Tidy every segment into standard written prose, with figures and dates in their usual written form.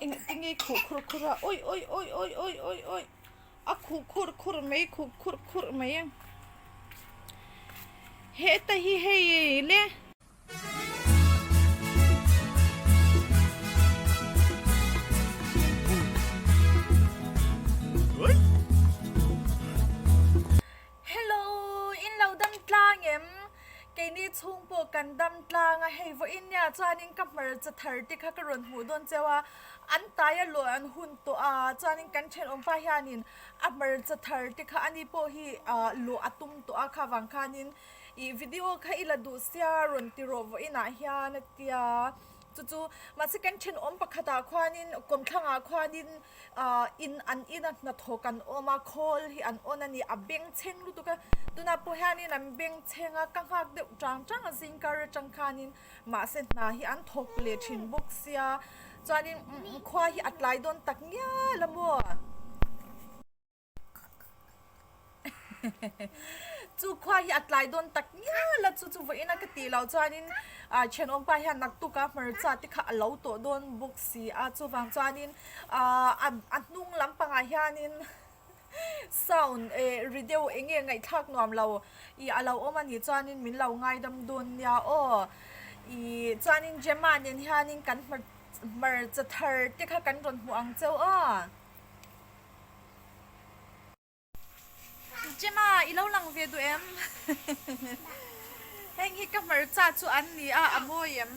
Engtin nge i khuh khur khur a awi awi awi awi awi awi awi a khuh khur khur mai khuh khur khur mai a heta hi hei le. Hello in lo dam tlang em? Keini chhung pawh kan dam tlang a, hei vawiin nia chuanin ka hmarcha thar te kha ka rawn hmuh dawn cheu a, an tai a lawh an hun tawh a, chuanin kan thenawm pa hianin a hmarcha thar te kha ani pawh hi ah lawh a tum tawh a, kha vang khanin ih video kha i la duh sia rawn ti rawh vawiinah hian a tia, chu chu mahse kan thenawm pakhatah khuanin kawmthlangah khuanin Ahh in an ina hnathawk an awm a, khawl hi an on a ni, a bengchheng lutuk a, tunah pawh hianin an bengchheng a, ka nghak deuh chang chang a zingkar atang khanin mahse hna hi an thawk leh thin bawk sia, chuanin khua hi a tlai dawn tak ngial a maw? Chu khua hi a tlai dawn tak ngial a, chu chu vawiin a ka tih loh chuanin ah thenawm pa hian naktuk a hmarcha te kha a lo tawh dawn bawk si a, chuvang chuanin ah a hnung lampangah hianin sound eh ri deuh eng nge ngaihthlak nuam lo ih a lo awm a nih chuanin min lo ngaidam dawn nia aw ih chuanin Gemma nen hianin kan hmarcha thar te kha kan rawn hmuh ang cheu aw. Gemma, i lo lang ve duh em? Heng hi ka hmarcha chu an ni a, a mawi em?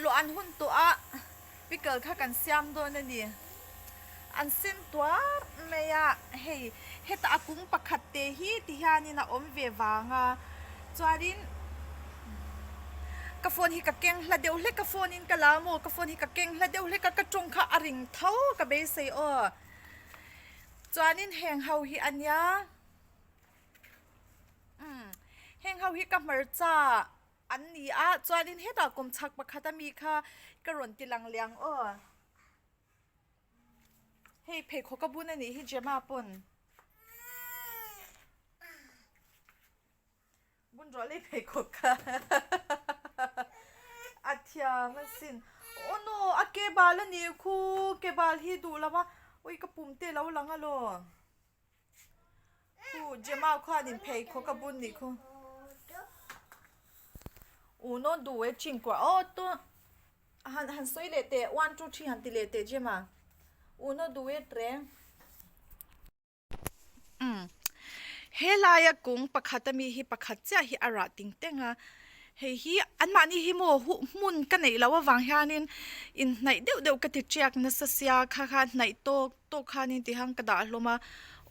Luah an hun tawh a, pickle kha kan siam dawn a ni. An sen tuar mai a, hei hetah a kung pakhat te hi ti hianin a awm ve vang a, chuanin ka phone hi ka keng hla deuh hlek a, phone in ka la maw, ka phone hi ka keng hla deuh hlek a, ka tawng kha a ring tho ka beisei aw. Chuanin heng ho hi a nia, umm heng ho hi ka hmarcha an ni a, chuanin hetah kum chhak pakhat ami kha ka rawn ti lang liang aw. Hei pheikhawk a bun a nih hi Gemma pawn. Bun rawh lei pheikhawk kha a thiam asin. Aw no a ke bal a nih khu ke bal hi duh lo a ui ka pum te lo lang alaw. Khu Gemma khuanin pheikhawk a bun nih khu. U no duh e chingkuah aw to. Han han sawi leh teh, one two three han ti leh teh Gemma. Uno due tre. Umm. He laia kung pakhat ami hi pakhat chiah hi a rah ting teng a. Hei hi anmahni hi maw huh hmun ka neih loh avang hianin inhnaih deuh deuh ka ti tiak nasa sia kha kha hnaih tawk tawk khanin ti hang ka dah hlawm a.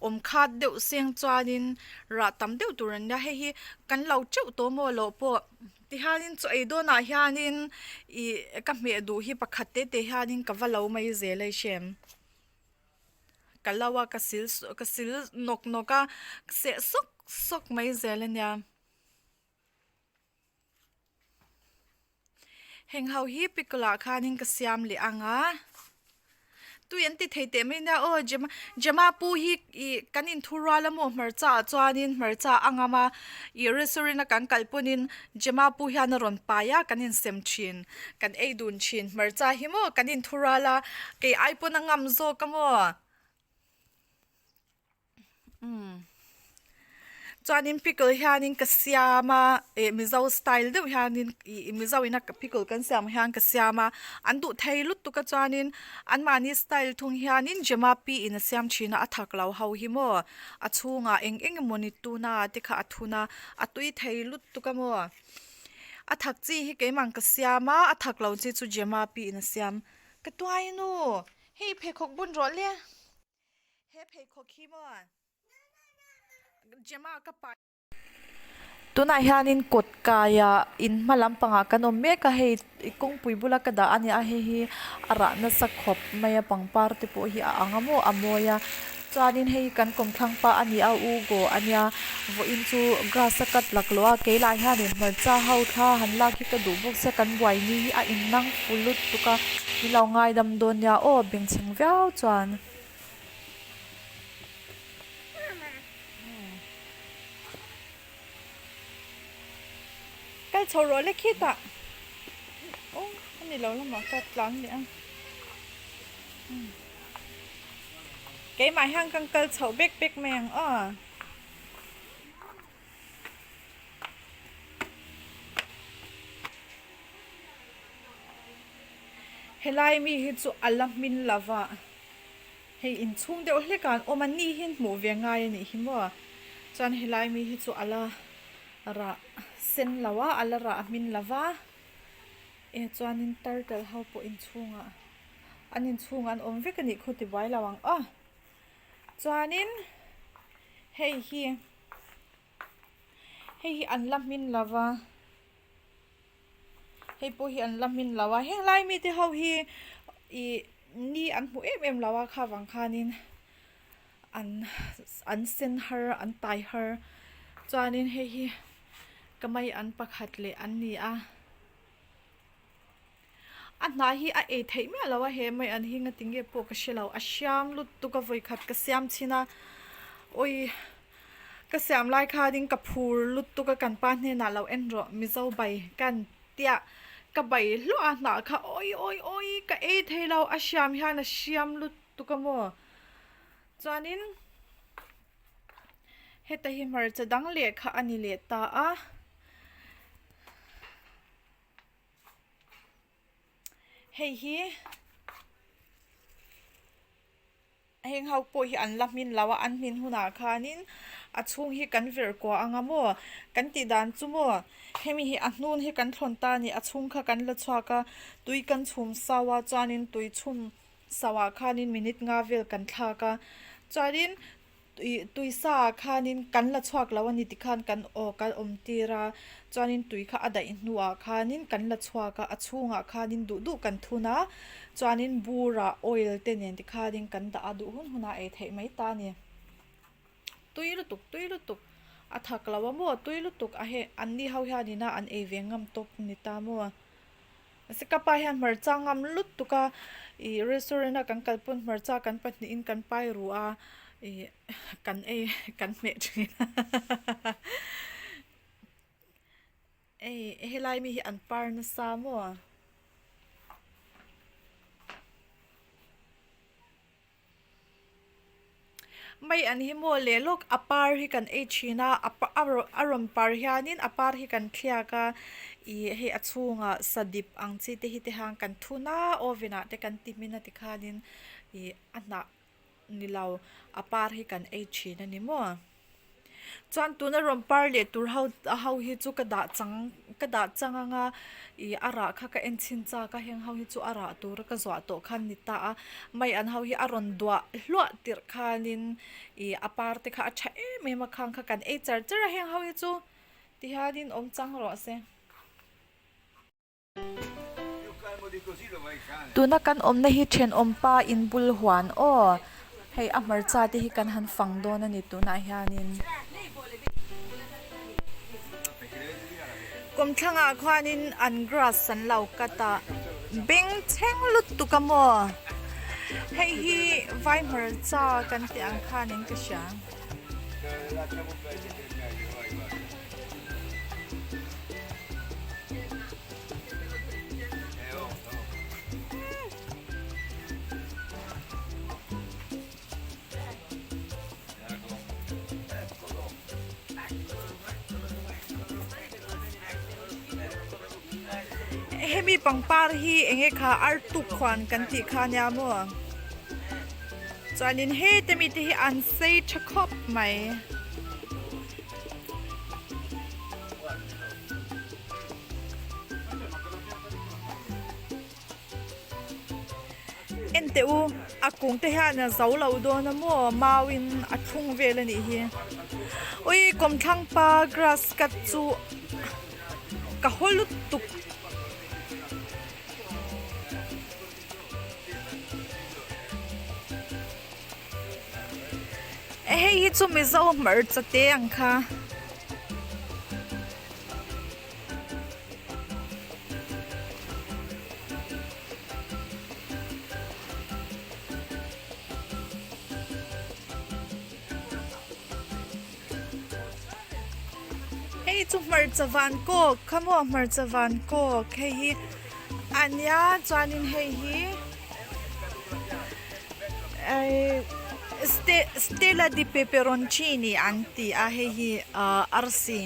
Awm khat deuh seng chuanin rah tam deuh tur an nia. Hei hi kan lo teuh tawh maw loh pawh. Tihianin chaw ei dawnah hianin ih ka hmeh duh hi pakhat te te hianin ka va lo mai zel a i hrem. Ka lo a ka sil ka sil nawk nawk a ka seh sawk sawk mai zel a nia. Heng ho hi pickle ah khanin ka siam leh ang a. Tui an ti thei teh mai nia aw Gemma Gemma pu hi ih kan inthu rual a maw hmarcha ah chuanin hmarcha a ngam a ih restaurant a kan kal pawnin Gemma pu hian a rawn pai a kan insem thin kan ei dun thin hmarcha hi maw kan inthu rual a kei ai pawn a ngam zawk a maw. Umm chuanin pickle hianin ka siam a eh mizo style deuh hianin ih mizo ina pickle kan siam hian ka siam a an duh thei lutuk a chuanin anmahni style thung hianin Gemma pi in a siam thin a a thak lo ho hi maw a chhungah eng eng emawni tuna te kha a thun a a tui thei lutuk a maw a thak chi hi keimah ka siam a a thak lo chi chu Gemma pi in a siam ka tuai nu hei pheikhawk bun rawh le. He pheikhawk hi maw Gemma ka pai. Tunah hianin kawt kaiah in hma lampangah kan awm mek a, hei kawngpui bula ka dah a nia, hei hi a rah nasa khawp mai a, pangpar te pawh hi a ang a maw a mawi a, chuanin hei kan kawmthlang pa a ni a, u goh a nia, vawiin chu grass a cut laklawh a, keilah hianin hmarcha ho thla han lak hi ka duh bawk sia, kan buai ni hi a innang fu lutuk a, min lo ngaidam dawn nia aw bengchheng viau chuan. Kal chho rawh le khitah aw hemi. ni lo lamah ka tlan leh a keimah hian kan kal chhoh bek bek mai ang aw. Helai mi hi chu a la hmin lova hei inchhung deuh hlek ah an awm a ni hi an hmuh ve ngai a nih hi maw chuan helai mi hi chu a la rah sen lo a a la rah hmin lova e chuanin turtle ho pawh inchhungah an inchhungah an awm vek a nih khaw tibuai lo ang aw chuanin hei hi hei hi an la hmin lova. Hei pawh hi an la hmin lo a heng lai mite ho hi ih ni an hmu em em lo a kha vang khanin an an sen har a an tai har chuanin hei hi ka mai an pakhat leh an ni a a hnah hi a ei theih miah lo a he mai an hi nga tinge pawh ka hre lo a hriam lutuk a vawikhat ka siam chhin a awii. Ka siam lai khanin ka phur lutuk a kan pa hnenah lo en rawh Mizo bai kan tia ka bai hluah a hnah kha awi awi awi ka ei thei lo a hriam hian a hriam lutuk a maw chuanin heta hi hmarcha dang leh kha a ni leh ta a. Hei hi. Heng ho pawh hi an la hmin lo a, an hmin hunah khanin a chhung hi kan verh kuah ang a maw? Kan tih dan chu maw? Hemi hi a hnun hi kan thlawn ta a ni, a chhung kha kan la chhuak a, tui kan chhum sau a, chuanin tui chhum sauah khanin minute nga vel kan thlak a, chuanin Ih tui sa ah khanin kan la chhuak lo a ni tikhan kan aw kan awm tir a, chuanin tui kha a daih hnuah khanin kan la chhuak a, a chhungah khanin duh duh kan thun a, chuanin burah oil te nen tikhanin kan dah a, duh hun hunah ei theih mai ta a ni. Tui lutuk tui lutuk a thak lo a maw tui lutuk a hei anni ho hianin a an ei ve ngam tawk ni ta maw. Mahse ka pa hian hmarcha ngam lutuk a ih restaurant a kan kal pawn hmarcha kan pahnihin kan pai ru a ih kan ei kan hmeh thin hei helai mi hi an par nasa maw. Mai an hi maw leh lawk a par hi kan ei thin a a rawn par hianin a par hi kan thliak a ih hei a chhungah sadip ang chi te hi te hian kan thun a oven ah te kan ti hmin a tikhanin ih a hnah ni lo a par hi kan ei thin a ni maw. Chuan tuna rawn par leh tur ho ho hi chu ka dah chang ka dah chang ang a ih a rah kha ka en chhin chak a heng ho hi chu a rah tura ka zuah tawh khan ni ta a mai an ho hi a rawn duah hluah tirh khanin ih a par te kha a tha em em a khang kha kan ei char char a heng ho hi chu tihianin awm chang rawh se. Tuna kan awmna hi thenawmpa inbul huan aw hei a hmarcha te hi kan han fang dawn a ni tunah hianin kawmthlangah khuanin an grass an lo cut a bengchheng lutuk a maw hei hi vai hmarcha kan tih ang khanin ka hria. Hemi pangpar hi eng nge kha artuk khuan kan tih kha ania maw chuanin heta mite hi an sei tha khawp mai. En teh u a kung te hian a zo lo dawn a maw mau in a thlung vel a nih hi ui kawmthlang pa grass cut chu ka haw lutuk. Hei hi chu Mizo hmarcha te ang kha. Hei chu hmarcha van kawk kha maw hmarcha van kawk hei hi. a nia chuanin hei hi Stella di Peperoncini an ti a hei hi ahh arsi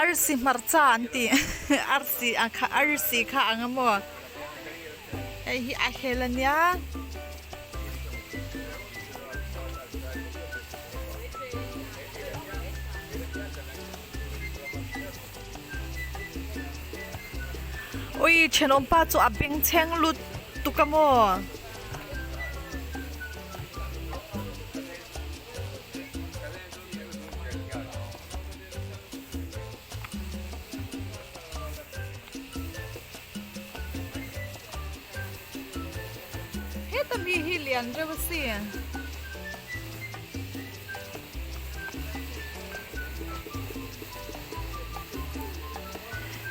arsi hmarcha an ti arsi ang kha arsi kha ang a maw hei hi a hel a nia. Ui thenawm pa chu a bengchheng lut tuk a maw? Heta mi hi lian reuh asin.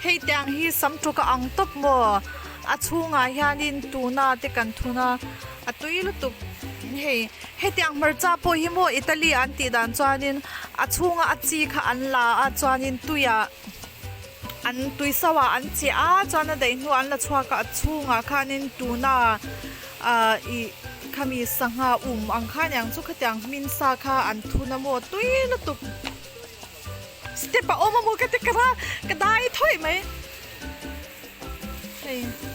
Hei tiang hi sam tuk a ang tawp maw? A chhungah hianin tuna te kan thun a, a tui lutuk hei. Hetiang hmarcha pawh hi maw Italy an tih dan chuanin a chhunga a chi kha an la a chuanin tuiah an tui so ah an chiah a chuan a daih hnuah an la chhuak a a chhungah khanin tuna ah ih khami sangha um ang kha aniang chu khatiang hmin sa kha an thun a maw tui lutuk step a awm a maw ka ti ka ka dai thawih mai hei. Hei hi.